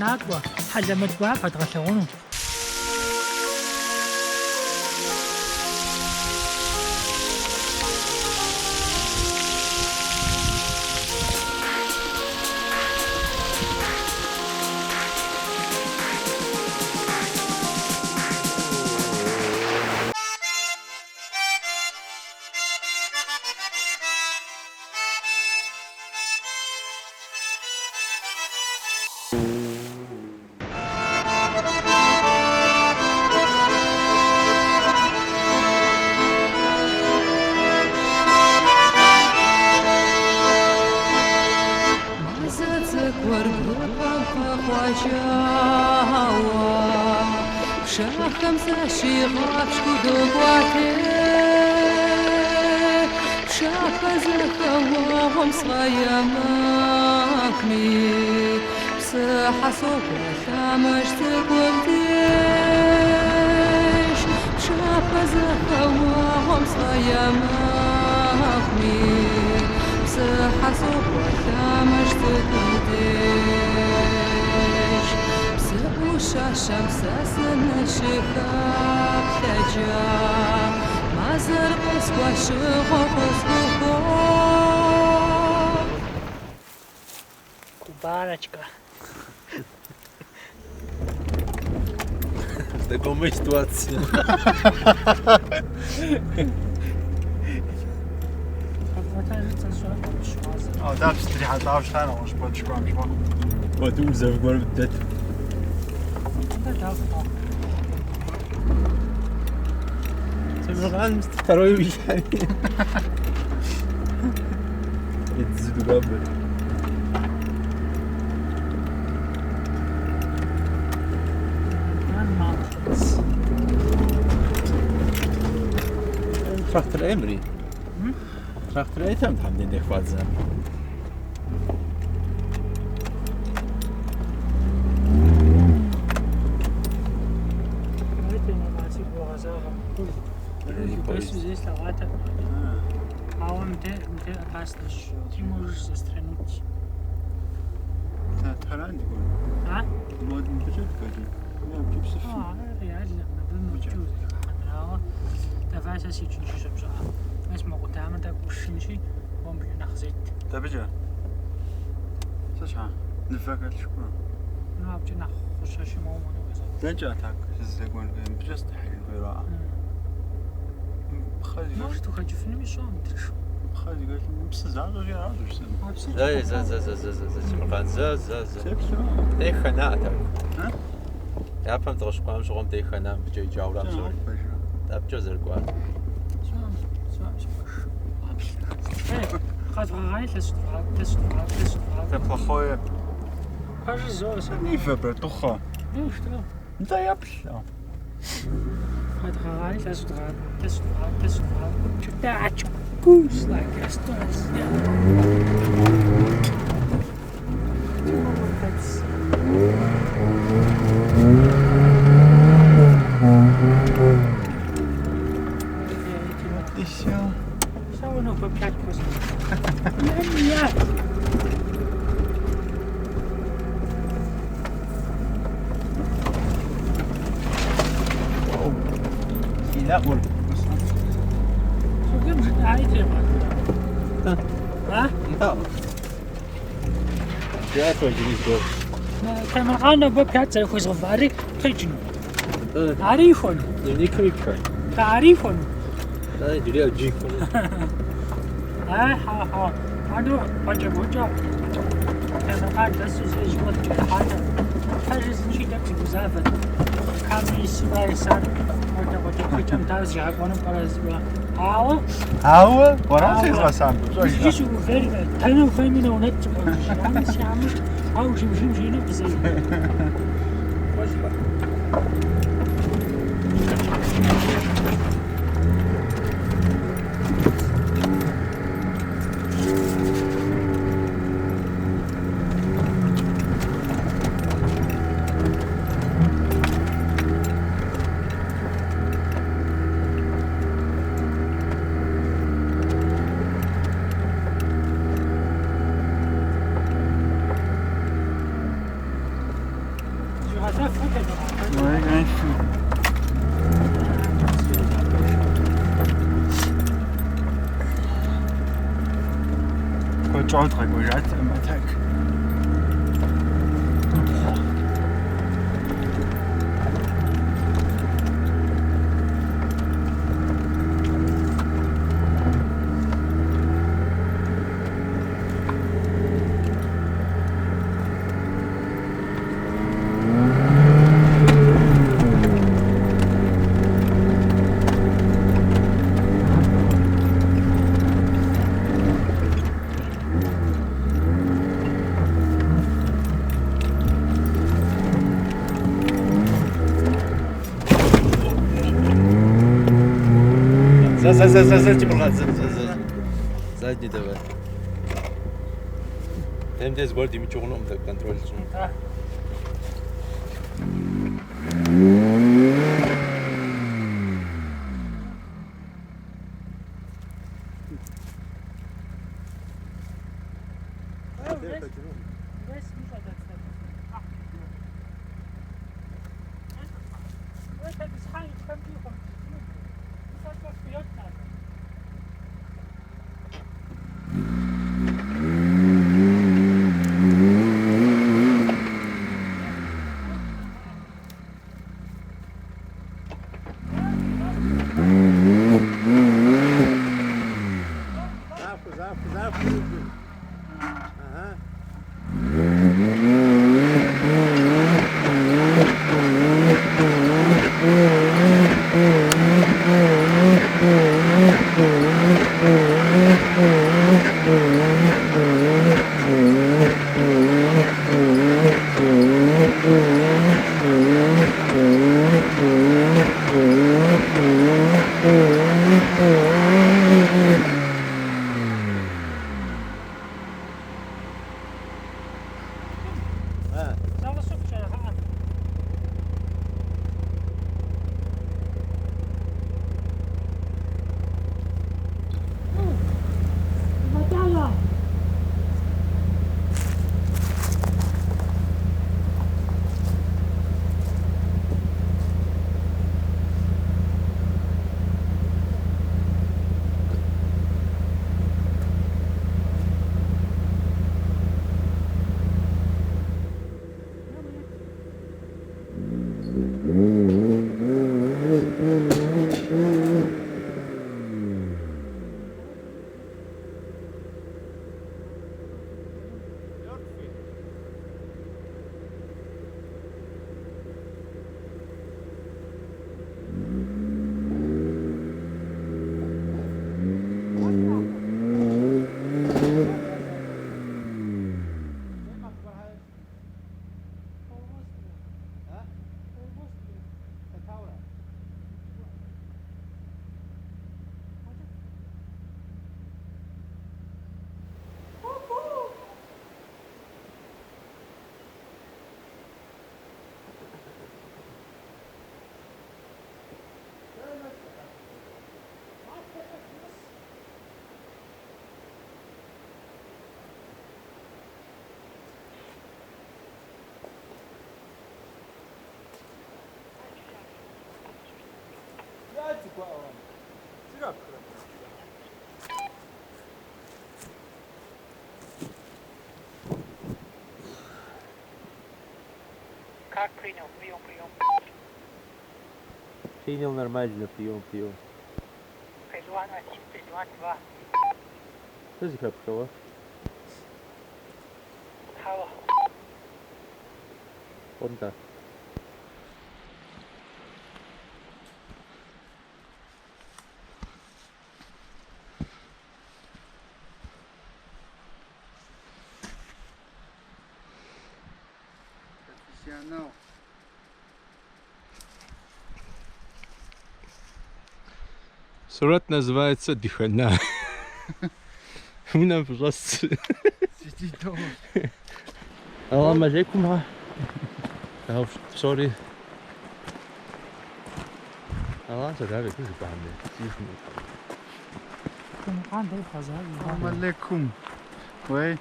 Накӏуэ, хьэлэмэт гуэр фэдгъэлъэгъуну. Мазэ цӏыкӏур бгыпэм къыкъуэкӏауэ, пшэхэм защигъэпщкӏуу докӏуатей. Пшапэ зэхэуэгъуэм сфӏэемыкӏуми, псыхьэ сокӏуэ лъэмыж цӏыкӏум деж. Пшапэ зэхэуэгъуэм сфӏэемыкӏуми, псыхьэ сокӏуэ лъэмыж цӏыкӏум деж. Псы ӏущащэм сэ сыныщыхэплъэкӏэ, мазэр къысхуэщыгъуэу къысхухох. Кубаночка. В такой ситуации. А, дэ сыдрихьэлӏауэ щыта нэгъуэщӏ куэд щыкӏуам щыгъуэ. Вот узэв гуэрым дэт. Темыркъан второй уилъхьэри. Эдзыдугабыр. Трактор Эмри. Трактор Этэм там не хватит. Ауэ мыдэ опасныщ. Ты можешь застрянуть. Таран дыкӏуэн. А? Мод мыбыкӏэ дыкӏуэкӏын. Мыбыкӏэ псыфым. А, реально, мыбы мыбыкӏэ узэрыхыхьэнур. Ауэ давай сэ сикӏынщи щыпщӏыӏэ. Мис мы къудамэр тӏэкӏу ушынщи, уэ мыбыкӏэ нэхъ зет. Дабыкӏэ? Сэ щхьэ? Нывэ хэлъ жыпӏэ. Ну, абыкӏэ нэхъ хъущэщи моуэ моуэ къызэт. Дэнкӏэ атак сыздэкӏуэн хуейр? Мыбыкӏэ сыдыхьэжын хуейра? Пхъэ зыхэлъ. Может, ухэкӏыфынуми щӏэм, тыншу. Пхъэ зыхэлъым псы защӏэщи аращ жысӏэн. А псы Зэ, зэ, зэ, зэ, зэ, зэ, зэ, Темыркъан, зэ, зэ, зэ. Сеплъу. Дехэна атак. А? Япэм дыкъыщыкӏуам щыгъуэм дехэна мыбыкӏэ икӏауэ псори. Абыкӏэ зэрыкӏуар. Щӏэм, щӏэм, си къуэш. Эй, къэдвгъэгъани лъэс дывгъакӏуэ, лъэс дывгъакӏуэ, лъэс дывгъакӏуэ. Это плохое. Пэжыр зо, сэ. Нивэ, братуха. Ну что? Да еплъ. Къэдгъэгъани лъэс дывгъакӏуэ, лъэс дывгъакӏуэ, лъэс дывгъакӏуэ. Читать вкусно, что сделать? Ты молодец. И все. Сэ уэ нобэ пять пхуэсщӏынщ. Нет! Си нэӏур. Сугым жытӏаи тегъэкӏуа. А? Жиӏат иджыри зыгуэр. Темыркъан нобэ пять зэрыхуэзгъэвари къикӏыну. Ари ихуэну. Дневникым ипхэр. Ари ихуэну. Иджыри иджы ихуэну. Ай, хьэ, хьэ. Ану, къуакӏэбгыкӏэ Темыркъан дэсу зэи куэд кӏэрыхьатэ. Пэжыр зынщи тӏэкӏу сыгузавэт. Камерэ исурэ исан къуакӏэ къуакӏэбгыкӏэм дауэ зигъэкӏуэну пӏэрэ жысӏэурэ. Ауэ Ауэ, уэращ сезгъэсам, иджы сыуверенэ, дэнэ ухуейми нэунэт сыкӏуэжыжами си амыш, ауэ жим-жим жиӏэну къызэи. Ouais, конечно. Куэд щӏауэ дгъэкӏуэжатэкъым, а так. За, за, за, за, за, Тимур, за, за, за. Задний давай. Дэм дез гуэр димыкӏыу хъунукъым, контроль тщӏыну. Как принял? Прием, прием. Принял нормально, прием, прием. 5, 2, 1, 5, 2, 2. Сэ зэхэпхрэ? Хьэуэ. Хъунтӏэ. Профессионал. Сурэт называется «Дыхана». Унэм фыщӏэс. Сиди дома. Алам алейкум. Сори. Алам сэлам алейкум жыпӏами. Салам алейкум. Уей,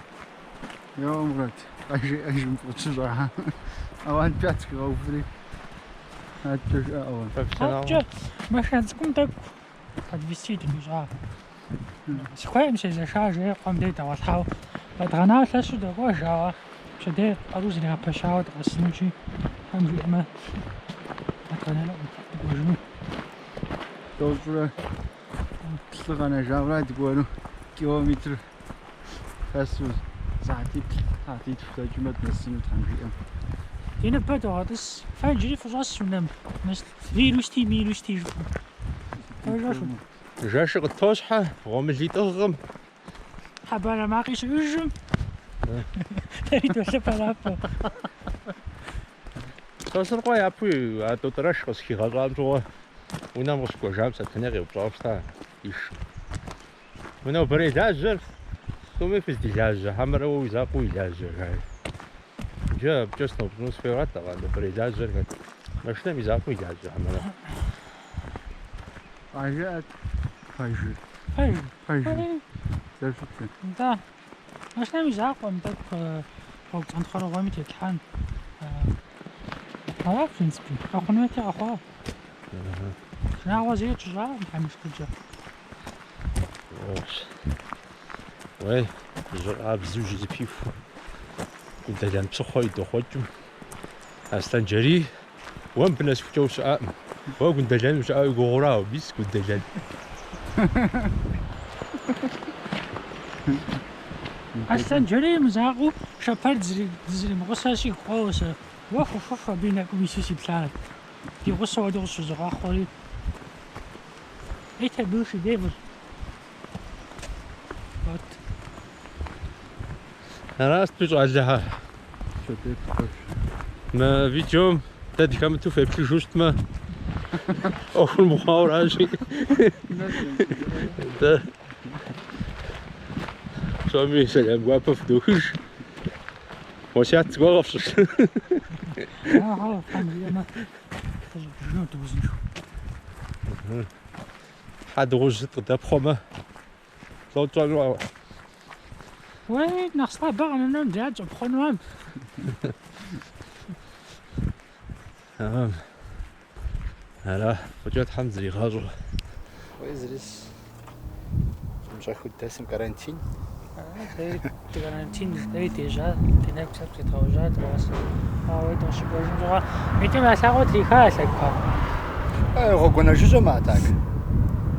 йо, брат. Ажи, ажи, мфӏыщыщӏа. Ауан пять гъэуври. Адэкӏэ жыӏэӏуэ. Адэкӏэ машинэ цӏыкӏум тӏэкӏу подвести дыкъищӏа. Сыхуейкъым сезэша, жери къуэм дей дэгъуэлъхьауэ. Къэдгъэнауэ лъэщу докӏуэж, ауэ пщэдей къару зэригъэпэщауэ дыкъэсынущи, Тхьэм жиӏэмэ, къэдгъэнэнукъым, дыкӏуэжыну. Тӏощӏрэ плӏы къэнэжауэра дыкӏуэну километр лъэсу сыхьэтиплӏ, сыхьэтитху дэкӏмэ дынэсыну Тхьэм жиӏэм. Ди ныбэ догъэтӏыс. Фэ иджыри фыщӏэс унэм. Вирусти, мирусти жыфӏэу. Пэжу шу. Жэшыр къыттощхьэ, гъуэмыли тӏыгъкъым. Хьэ банэ макъи щыӏэжым. Дэри долъэпэрапэ. Сосрыкъуэ япэу а Тӏотӏрэш къыщыхигъэщӏам щыгъуэ унэм къыщыкӏуэжам Сэтэней къеупщӏауэ щыта и шым. Мы нобэрей лажьэр тӏуми фыздилажьэ, хьэмэрэ уэ уи закъуэу уи лажьэ, жаӏэри. Иджы абыкӏэ сыноупщӏыну сыхуейуатэкъэ, нобэрей лажьэр хэт? Машинэм и закъуэу и лажьэ, хьэмэрэ? Къажыӏэт пэжыр. Пэж. Пэжыр. Зэрыщытыр. Нтӏэ, машинэм и закъуэм тӏэкӏу гъуэгу цӏэнтхъуэрыгъуэми тетлъхьэн. Ара, в принципе, къэхъун хуейти къэхъуа. Шынагъуэ зэи тщыщӏакъым Тхьэм и шыкуркӏэ. Уей, жьы къабзэу жьы зыпиху Гундэлэн псыхъуэ идохъуэкӏым. Аслъэнджэрий, уэ мыбы нэсыхукӏэ ущыӏакъым. Уэ Гундэлэн ущыӏа уи гугъэура, мис Гундэлэн. Аслъэнджэрий мызакъуэу Шэпэр дызэримыгъусэр сигу къоуэ сэ. Уэху-хуэху абы и нэкӏум ису сиплъарэт. Ди гъусэ хуэдэу къысщызыгъэхъури. Это был шедевр. Вот. Аращ ди щӏалэхэр. Пщэдей дыкӏуэж. Мы видеом дэ дыхэмыту феплъыжу щытмэ, ӏуэхур мыхъуауэращи. Дэ псоми сэлам гуапэ фыдохыж. Уэсят зыгуэр къэфщӏыж. Хьэуэ, Тхьэм жиӏэмэ, дыщӏэкӏыжыну дыузыншэу. Хьэ дыгъужь сыт къыдэпхъуэмэ, лӏо тщӏэну? Уей, нэхъ слабэ къэнэнум дя щӏэпхъуэнуам. Тэмэм. Ара, фӏыкӏэ Тхьэм зригъащӏэ. Уей, зырис щӏэхыу дэсым карантин. Дэри карантин дэри дежьа, ди нэгу лъэпкъ зедгъэужьа дыгъуасэ. Ауэ дыкъыщыкӏуэжым щыгъуэ, митӏым я лъакъуэ триха я лъэгухэм. Гъуэгуанэ жыжьэм а так.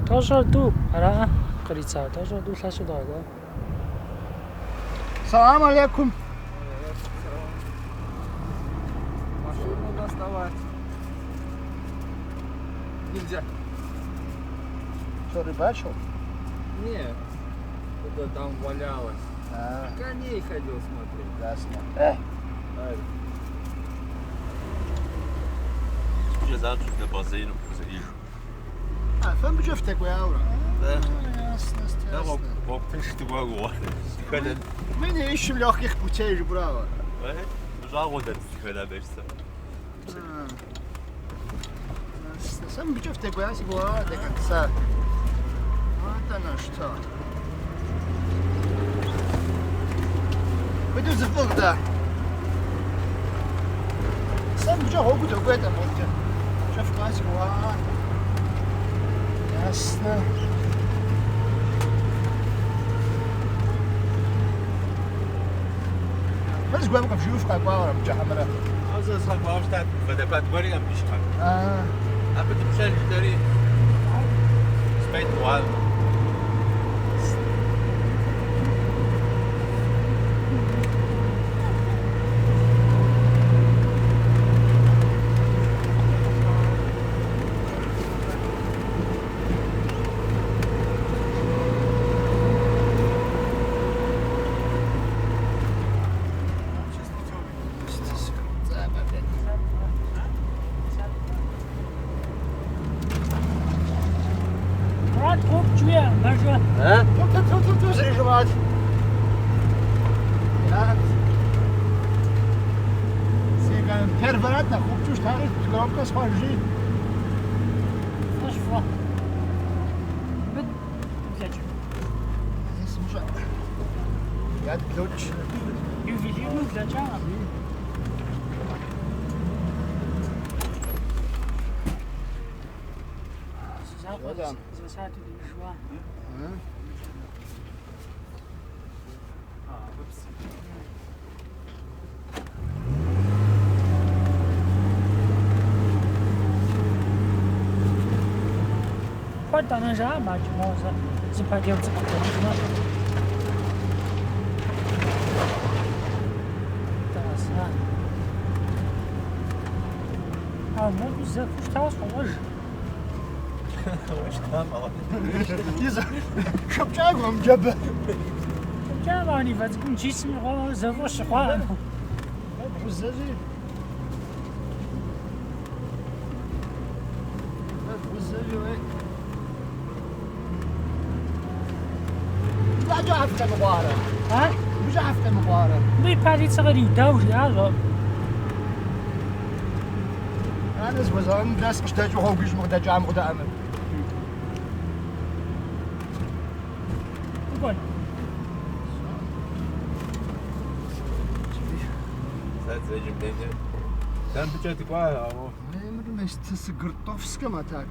Тӏощӏрэ тӏу, араӏэ кърица, тӏощӏрэ тӏу лъэсу дыкъэкӏуа. Салам алейкум. Машину доставать. Нельзя. Что, рыбачил? Нет. Куда там валялось. А, Коней ходил смотреть. ясно. А, фэ мыбыкӏэ фыдэкӏуеяуэрэ? Ясно, ясно. Гъуэгу тынш дыкӏуа гугъэ. Мы не ищем легких путей же, браво. Щӏагъуэ дэт дыхэна бешцэ. Ясно. Сэ мыбыкӏэ фыдэкӏуея си гугъа до конца. Вот оно что. Пойду зыфӏыгъ, да. Сэ мыбыкӏэ гъуэгу докӏуей там моткӏэ. Кӏэ фыкӏуа си гугъа. Ясно. Мыр зыгуэрым къывжиӏэу фыкъэкӏуауэрэ мыбыкӏэ хьэмэрэ? Зэ сыкъэкӏуауэ щытат, водопад гуэри абы щхьэ. А, Абы дыплъэн жытӏэри спайт мыгъуакъым. Мурат хъупкӏ уиӏэ, мэжэ. Ту-ту-ту-ту-ту зрижымат. Я. Сега первый на хупчу штары коробка схожи. Фӏыщ, фӏы. Мыд дыблэкӏ. Сымыщӏэ. Я дблокӏ. Ювелирну блэкӏа. сыхьэту дыжуа. Куэд къэнэжакъым адэкӏэ моуэ зы подъем цӏыкӏу къыдэкӏыжмэ. Дыкъэса. Ауэ мобы зэву щытауэ сощӏэж. Шэпкӏагуэм джэбэ. Шэпкӏагуэм а Нива цӏыкӏум джисым и гъуэгу зэву къыщыхъуакъым. Бгъузэжьи. Бгъузэжьи, уей. Мыбыкӏэ хьэф къемыкъуарэ? А? Мыбыкӏэ хьэф къемыкъуарэ? Мыбы и полицэ къриудауэ жиӏащ. Анэ зыхуэзэгъэным дэс къыщыдэкӏыу гъуэгу ищӏым къыдэкӏам къыдэӏэмыр. Укӏуэн. Сэ зэджым дэнэ. Дэ мыбыкӏэ дыкӏуа, ауэ. Мыр вместе с Гыртовском, а так.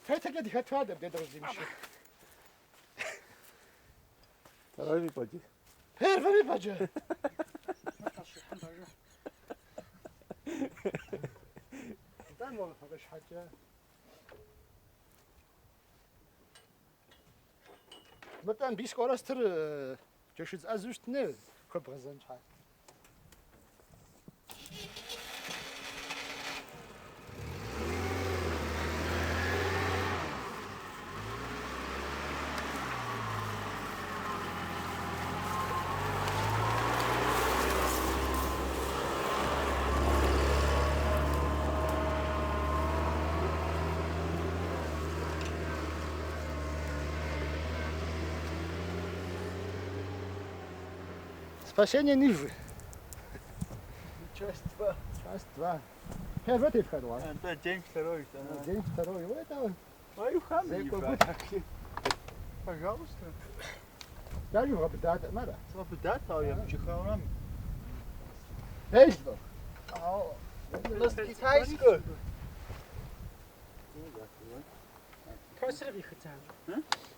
Тэтэкэ дыхэтуа дэ дыгъузимыщы. Второй пойди. Первый пойди. Там можно حاجة. مثلا بيسكوراستر جوش أزوجت نيل خب غزان شحال. Спасение Нивы. Часть 2. Часть 2. Первый тефхэр, Да, день второй. День второй. Ой, это Ой, хам. Пожалуйста. Даже вгъэбыдатэӏым ара? Згъэбыдат, ауэ емыджыхаурэм. Пэжщ. Мыс китайскэ. Тросыр къихыдзащ.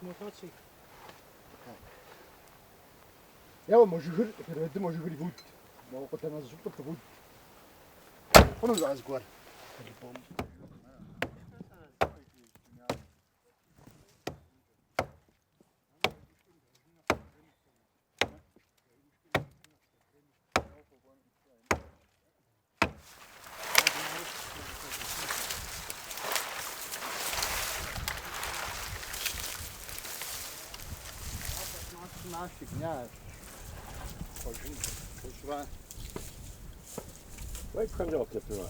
Мо тросыр. Еуэ, мо жыгыр, первый мо жыгыр ивуд. Мо къудамэ зыщыплӏыр пывуд. Хъуну зыгуэр. По-любому. Фигня. Хъуэжын. Хъуэжра. Уэ ипхэмкӏэ къыплъэфынуа?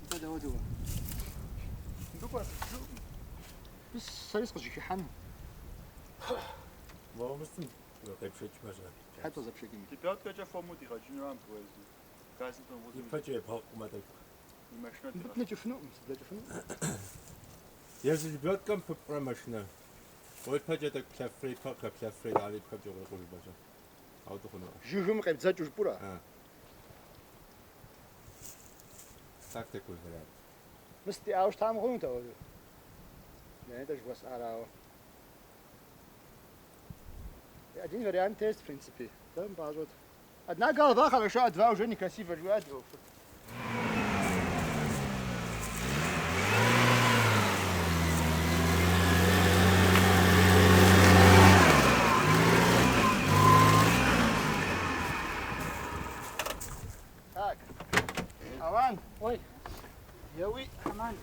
Нтӏэ, дауэ дыуэ? Мыбы кӏуэцӏыпхынукъым. Мис сэри сыкъыжьэхыхьэну. Уэ мыстым къепшэкӏмэ щӏэ. Хэт къызэпшэкӏыну? Лебедкэкӏэ хуэму дигъэкӏынурам поездым. Газым томгъузым Ипэкӏэ ебгъэкъумэ тӏэкӏу. и машинэр Мыбы дигъэкӏ. блэкӏыфынукъым, сыблэкӏыфынукъым. Езы лебедкэм пыпщӏрэ машинэр. Уэ ипэкӏэ тӏэкӏу плъэфрэ ипэ къыхэплъэфрэ итӏанэ ипхэмкӏэ укърикъужмэ щӏэ. Ауэ дыхъунукъым. Жыгым къебдзэкӏыу жыпӏурэ? Так такой вариант. Мыс диӏауэ щытам хъунут ауэдэу. Нетӏэ жыхуэсӏарауэ. Один вариант есть, в принципе. Да, мыпӏащӏэт. Одна голова хороша, а два уже некрасиво, жиӏат ӏуэхур. Так, Алан. Ой. Еуи, Аман.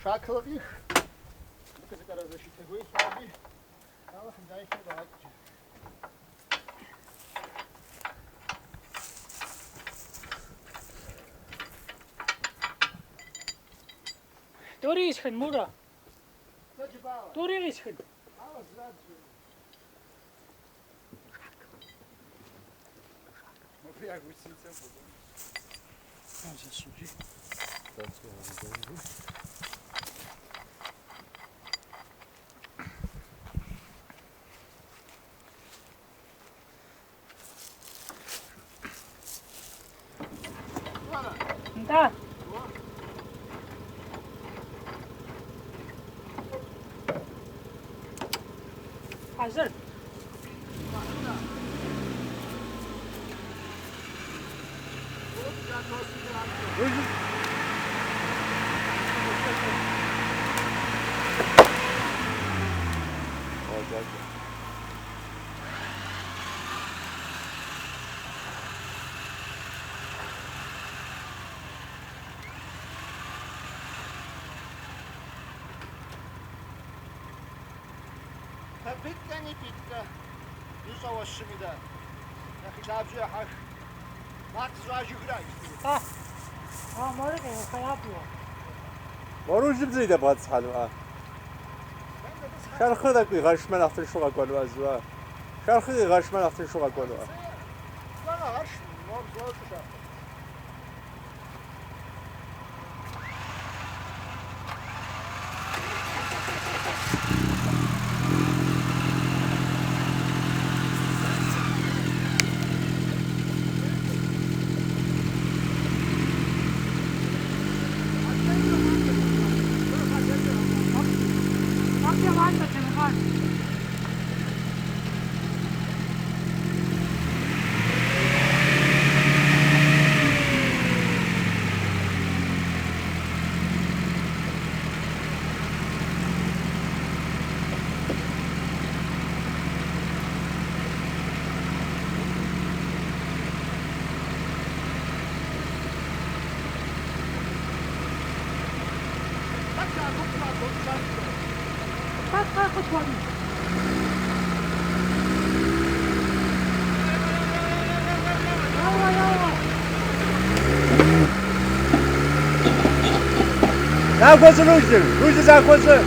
шакълэ къих. Мыбы зыкъэрэзэщытэгуей лъаги. Алыхьым дайхэр къэгъэкӏ. Тӏури исхын, Мурэ. Сэ жыпӏауэ. Тӏури къисхын. Ауэ зырат. Мыбы я гусеницэм хуэкӏуэн. Нтӏэ. Хьэзыр. Попытка не пытка. Ищӏэуэ щыми дэ. Нэхъ и лъабжьэ ехьэх. Макъ зыщӏа жыгра. А, а морыр къегъэхъеябуэ. Моружым зыри дэбгъэтӏысхьэнуӏэ? Шэрхъыр тӏэкӏу игъэшмэ нэхъ тыншу къэкӏуэнуӏэ зыуэ. Шэрхъыр игъэшмэ нэхъ тыншу къэкӏуэнуӏэ. Къэгъэш, мор зощӏ шэрхъыр. Абы уантӏэ, Темыркъан. Тӏэкӏу къэхъут уэри. Еуэ, еуэ. Захуэ щӏы рулыр, рулыр захуэ щӏы.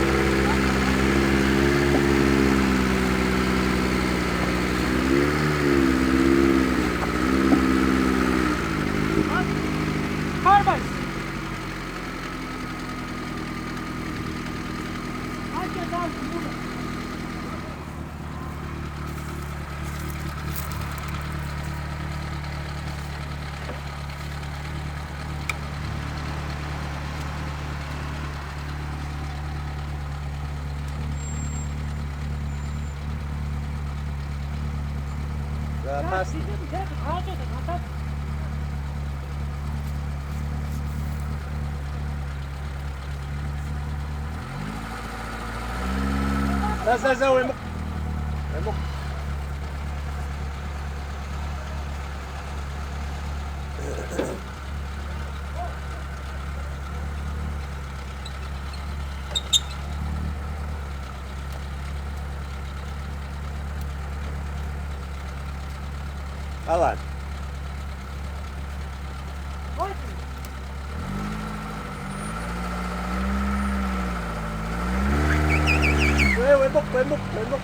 Тормоз. За, за, за, уемыкъу. Уемыкъу. Алан. Уемыкъу, уемыкъу, уемыкъу.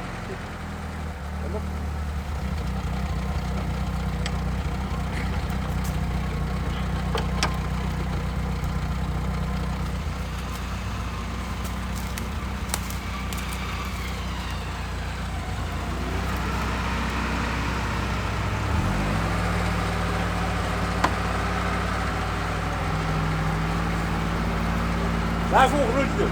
Уемыкъу. Захуэу рулыр.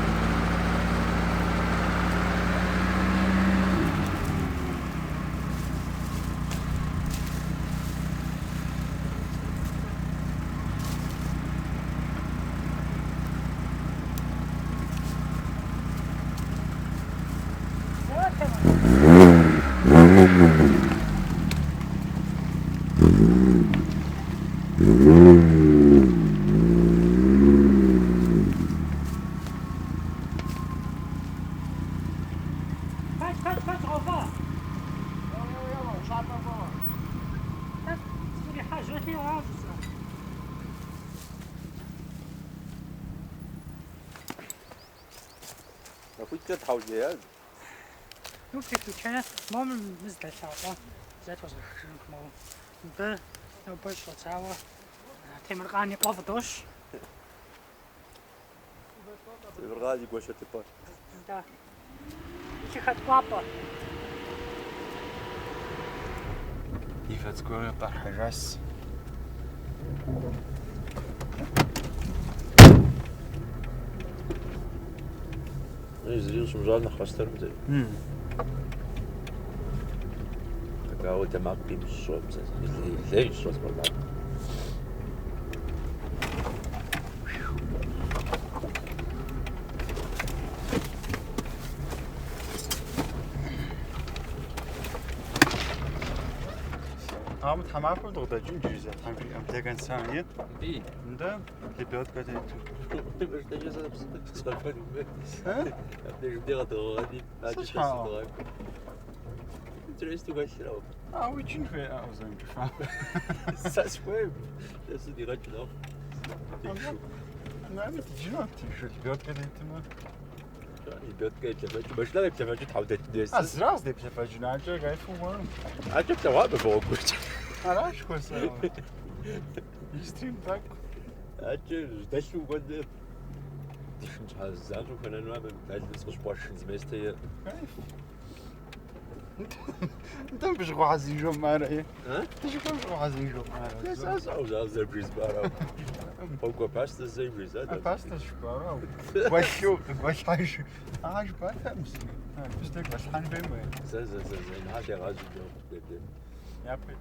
Хэт, хэт, хэт гъэва? Хэт срихьэжьэти аращ жысӏэр. Махуитӏкӏэ тхьэулеящ. Ну, приключение. Мом мы здэлъакъуэ. Зэ тозгъэхыжынут моуэ. Мыбы нобэ щӏэдзауэ Темыркъан и къуэ фӏыдощ. Темыркъан и гуэщэтыпӏэ. Да. И лъыхэткӏуапӏэ. Ди фэ цӏыкӏур къахьэжащ. Зыри къыщымыщӏар нэхъ къэстэрым зэри. Ауэ дэ макъ къимыщӏ лей ищӏ зыгуэр макъ. Ауэ тхьэмахуэм дыкъыдэкӏын иджыри зэ Тхьэм жиӏэм до конца, нет? Би. Да, лебедка тету. Абдежым де къэдгъэгъэни, адэкӏэ Сыт щхьэ? сыдгъакӏуэ. Интересу хэлъыр ауэ. А, уичын хуейӏэ узэмыкӏыфа. Сэ сыхуейм. Сэ сыдигъэкӏ нэхъ. Тыншу. Нами тиджыну тыншу лебедка тетымэ. Лебедка еплъэфэкӏыу, машинэ къеплъэфэкӏыу тхьэм дэкӏын А ес. зыраз деплъэфэкӏын, акӏэ кайфу уэрым. Акӏэ плъэгъуа мыбы гъуэгур. Аращ хуэсӏауэ. Истрим тӏэкӏу. Акӏэ дэлъу укӏуэдэ. Ди шын щхьэ занщӏэу хэнэну абы далым сыкъыщыкъуэшын зы местэ иӏэ. Кайф. Нтӏэ мыбы щыгъуазэ жомӏарэ, е? А? Дыщыхуэм щыгъуазэ жомӏарэ. Сэ сщӏэу зэрыбжесӏар. Гъуэгу пастэ зэи бжесӏат. Пастэ жыпӏарау. Гуэлъу, гуэлъхьэж. А жыпӏатэкъым зыри. Пыстэ гуэлъхьэн хуейм уей. Зэ, зэ, зэ, зэ, нэхъ дегъажьэ дэ. Япэ.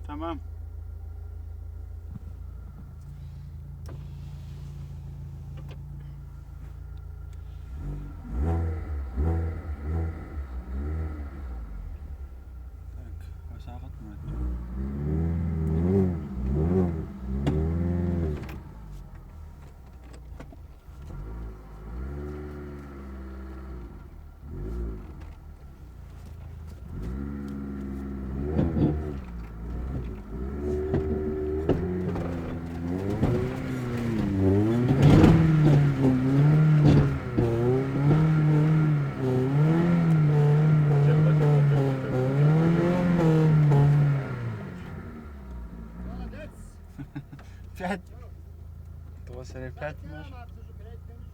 Tamam. Так, وساقط مرتب.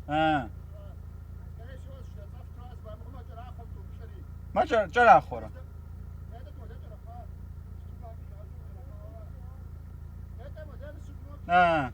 А. Ма кӏэрахъуэрэ? А.